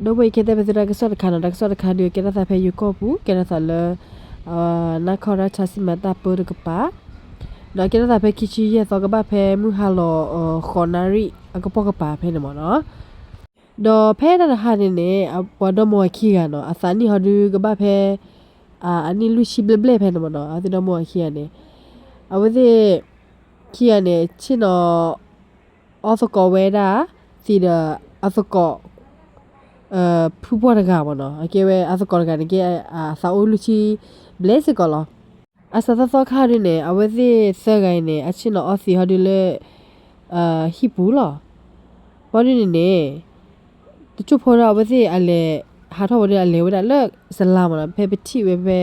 ဒီးဝဲအံၤကတဲဘၣ်သုတၢ်ကစီၣ်တခါနီၤ, တၢ်ကစီၣ်တခါဒီး ကဲထီၣ်သးဖဲယိၤကီၢ်ပူၤ, ကဲထီၣ်သးလၢ နၢ်ခီၣ်ရၣ်ဆါစံမၤတၢ်ပၢတကပၤ, ဒီးကဲထီၣ်သးဖဲခံဆံယဲၢ်သီ ကဘၣ်ဖဲမုၢ်ဟါလီၤ ဃိးနၣ်ရံၣ်အကပိာ်ကပၤဖဲန့ၣ်မ့ၢ်နီၤ. ဒီးဖဲတၢ်တဟါန့ၣ်န့ၣ် ပှၤဒီမါဝၤခံဂၤနီၤ အသးနံၣ်ဟီဒုးကဘၣ်ဖဲ အနံၣ်လွံၢ်ဆံဘျဲၣ်ဘျဲၣ်ဖဲန့ၣ်မ့ၢ်နီၤ, အဝဲသ့ၣ်ဒီမါဝၤခံဂၤန့ၣ် အဝဲသ့ၣ် ခံဂၤန့ၣ် ဆ့ၣ်နီၤ အီၣ်သကိးဝဲဒၣ် သံးဒီးအသကိး ဖုပှၢ်တဂၤမ့ၢ်နီၤ, အကဲဝဲအသကိးတဂၤန့ၣ်ကဲ အသးအိၣ်လွံၢ်ဆံဘျဲၣ်စ့ၢ်ကီးလီၤ. အစးသီသီခါဒုးန့ၣ် အဝဲသ့ၣ်သၢဂၤအံၤန့ၣ် အဆ့ၣ်နီၤအီသံးဟီဒုးလၢ ဟံၣ်ပူၤလီၤ. ဘီဒုးန့ၣ်န့ၣ် တစိၢ်ဖိဒီးအဝဲသ့ၣ်အလဲၤ ဟးထီၣ်ဝဲဒၣ်အလဲၤဝဲဒၣ်လၢစလါမ့ၢ်နီၤ, ဖဲပထံၣ်ဝဲဖဲ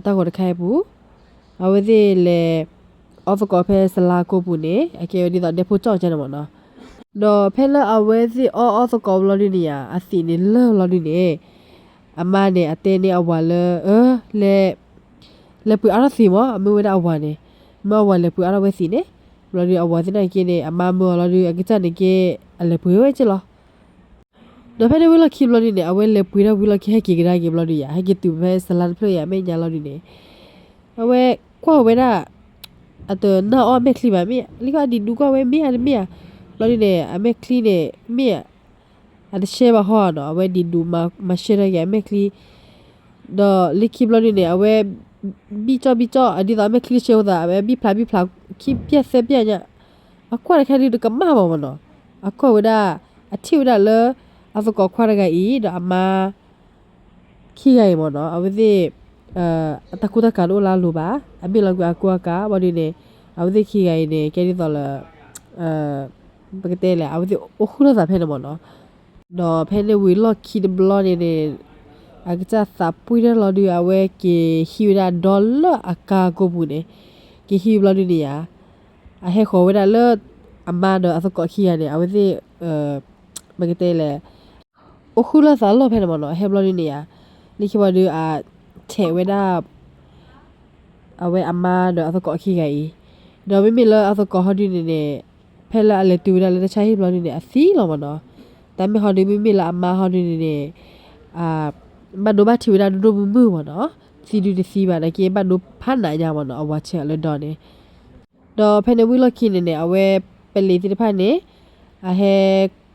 တၢ်ဂီၤတခါအံၤပူၤ အဝဲသ့ၣ်လဲၤ အီၣ်သကိးဖဲစလါကိးပူၤန့ၣ် အကဲဝဲဒ်သိးဒဲဖိကၠီၣ်ကဲန့ၣ်မ့ၢ်နီၤ. ဒီးဖဲလၢအဝဲသ့ၣ်အီၣ်အီၣ်သကိးဘျီဒုးန့ၣ်ယါ အသံးန့ၣ်လၢာ်ဘျီဒုးန့ၣ် အမါန့ၣ် အတဲန့ၢ်အဝၤလၢ လဲၤပှ့ၤအါထီၣ်သံးမ့ၢ် အမ့ၢ်ဝဲဒၣ်အဝၤန့ၣ်, မ့ၢ်အဝၤလဲၤပှ့ၤအါထီၣ်ဝဲသံးန့ၣ်, ဘျီဒုးအဝၤသနာ်က့န့ၣ် အမါမၢအီၤလီၤဒုး အကစၢ်န့ၣ်က့ အလဲၤပှ့ၤဝဲက့လီၤ. ဒီးဖဲန့ၣ်ဝံၤလီၢ်ခံဘျီဒုးန့ၣ် အဝဲလဲၤပှ့ၤဒၣ်ဝံၤလီၢ်ခံ ဟဲက့ၤကဒါက့ၤဘျီဒုးယါ ဟဲက့ၤတုၤဖဲစလါတဖျၢၣ်ယါ အမဲာ်ညါလီၤဒုးန့ၣ် အဝဲကွၢ်ဝဲဒၣ် အတနာ်အီၣ်အမဲာ်ချံဘၣ်မ့ၢ် လၢကဒံးဒူကွၢ်ဝဲမ့ၢ်ဧါတမ့ၢ်ဧါ, ဘျီဒုးန့ၣ် အမဲာ်ချံန့ၣ် မ့ၢ် အတရှဲဘၣ်ဟီနီၤ အဝဲဒံးဒူမၤရှဲထီၣ်က့ၤအမဲာ်ချံ ဒီးလၢခံဘျီဒုးန့ၣ် အဝဲ ဘံၣ်ကၠီၣ်ဘံၣ်ကၠီၣ် အဒ်သိးအမဲာ်ချံတရှဲအဃိသတး အဝဲဘံၣ်ဖျါဘံၣ်ဖျါ ခံပျဲၢ်သၢပျဲၢ်ညါ အကွၢ်တခါဒုးတကမၣ်ဘၣ်မ့ၢ်နီၤ, အကွၢ်ဝဲဒၣ် အထံၣ်ဝဲဒၣ်လၢ အသကိးခွါတဂၤအံၤ ဒီးအမါ ခံဂၤအံၤမ့ၢ်နီၤ အဝဲသ့ၣ် အတၢ်ကူတၢ်ကၤတအိၣ်လၢအလိၤဘၣ် အဘ့ၣ်လီၤကွံာ်အကူအကၤ ဘျီဒုးန့ၣ် အဝဲသ့ၣ်ခံဂၤအံၤန့ၣ် ကဲဒ်သိးလၢ ပကတဲလဲၣ် အဝဲသ့ၣ်အိၣ်ဃုလိာ်သးဖဲန့ၣ်မ့ၢ်နီၤ. ဒီးဖဲန့ၣ်ဝံၤလီၢ်ခံတဘျီန့ၣ်န့ၣ် အကစၢ်သးပှံၢ်တၢ်လီၤဒုး အဝဲက့ၤဟံးဝဲဒၣ်ဒီလၢအကါကိးပူၤန့ၣ်, က့ၤဟံးဘျီဒုးန့ၣ်ယါ, အဟဲဃီၤဝဲဒၣ်လၢ အမါဒီးအသကိးခံဂၤန့ၣ် အဝဲသ့ၣ် ပကတဲလဲၣ် အိၣ်ဃုလိာ်သးလီၢ်ဖဲန့ၣ်မ့ၢ်နီၤ အဟဲဘျီဒုးန့ၣ်ယါ, လၢခံဘျီဒုး အထဲးဝဲဒၣ် အဝဲအမါဒီးအသကိးခံဂၤအံၤ, ဒီးမ့မ့ၢ်လၢအသကိးဟီဒုးန့ၣ်န့ၣ် ဖဲလၢအလဲၤတုၤဝဲဒၣ်လၢတၢ်ဆါဟံၣ်ဘျီဒုးန့ၣ် အသံလီၤမ့ၢ်နီၤ, တၢ်မ့ၢ်ဟီဒုး မ့မ့ၢ်လၢအမါဟီဒုးန့ၣ်န့ၣ် ဘၣ်ဒိဘၣ်ထံးဝဲဒၣ်ဒိၣ်ဒိၣ်မုၢ်မုၢ်မ့ၢ်နီၤ, သံဒုးတသံဘၣ် နာ်က့ဘၣ်ဒိဖးနးညါမ့ၢ်နီၤ အဝၤဆဲးအီၤလၢဒီန့ၣ် ဒီးဖဲန့ၣ်ဝံၤလီၢ်ခံန့ၣ်န့ၣ် အဝဲပလံးသ့ၣ်တဖၣ်န့ၣ် အဟဲ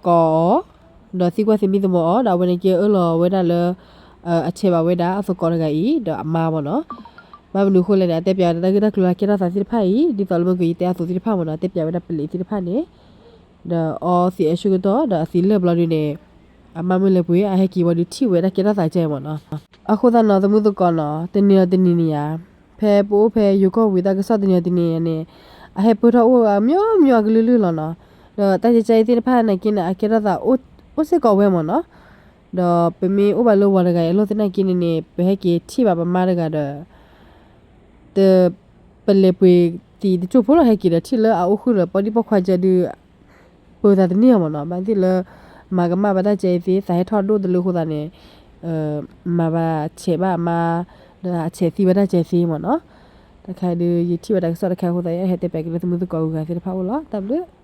ကိးအီၤ, ဒီးသံကွၢ်သမံသမိးအီၤ ဒီးအဝဲန့ၣ်က့အၢၣ်လီၤဝဲဒၣ်လၢ အဆဲးဘၣ်ဝဲဒၣ်အသကိးတဂၤအံၤ ဒီးအမါမ့ၢ်နီၤ, ဘၣ်မနုၤအဃိလဲၣ်န့ၣ် အတဲပၠးဝဲဒၣ်တၢ်ဂ့ၢ်တၢ်ကျိၤလၢကဲထီၣ်သးသ့ၣ်တဖၣ်အံၤ ဒ်သိးလၢမ့ၢ်ကယတဲအသိးသ့ၣ်တဖၣ်မ့ၢ်နီၤ တဲပၠးဝဲဒၣ်ပလံးသ့ၣ်တဖၣ်န့ၣ် ဒီးအီသံးအဆၢကတီၢ် ဒီးအသံးလၢာ်ဘျီဒုးန့ၣ် အမါမုၢ်လဲၤပှ့ၤ အဟဲက့ၤဝံၤဒုးထံၣ်ဝဲဒၣ်ကဲထီၣ်သးကဲမ့ၢ်နီၤ. အဃိသတးနီၤ သမုၢ်သကိးနီၤ တနံၤဒီးတနံၤန့ၣ်ယါ ဖဲပအိၣ်ဖဲယိၤကီၢ်ဝံၤတၢ်ကစီၣ်တနံၤဒီးတနံၤန့ၣ် အဟဲပၢၢ်ထီၣ်အိၣ်အမျိုးမျိုးအကလုာ်လုာ်လီၤနီၤ. ဒီးတၢ်ကဲကဲအံၤသ့ၣ်တဖၣ်နာ်က့န့ၣ် အကဲထီၣ်သးအိၣ်စ့ၢ်ကီးဝဲမ့ၢ်နီၤ. ဒီးပမ့ၢ်အိၣ်ဘၣ်လၢဝၤတဂၤအံၤအလီၢ်သနာ်က့န့ၣ်န့ၣ် ပဟဲက့ၤထံၣ်ဘၣ်ပမါတဂၤဒီး တ ပလဲၤပှ့ၤသံးတစိၢ်ဖိလီၤ ဟဲက့ၤဒီးထံၣ်လၢအအိၣ်ဃုာ်ဒီး ပီၢ်ဒံၣ်ပီၢ်ခွါကဲဒုး ပၢၤသးတန့ၢ်အီၤမ့ၢ်နီၤ. ဘၣ်သ့ၣ်လၢ မၤကမၣ်ဘၣ်တၢ်ကဲအံၤသ့ သးဟဲထီၣ်ဒိၣ်တလၢအဃိသတးန့ၣ် မၤဘၣ်ဆဲးဘၣ်အမါ ဒီးအဆဲးသံဘၣ်တၢ်ကဲသ့မ့ၢ်နီၤ. တခါဒုး ယထံၣ်ဘၣ်တၢ်ကစီၣ်တခါအဃိသတး ယဟဲတဲပၠးက့ၤလၢသမုၢ်သကိးဂုၤဂၤသ့ၣ်တဖၣ်အိၣ်လီၤ. တၢ်ဘျုး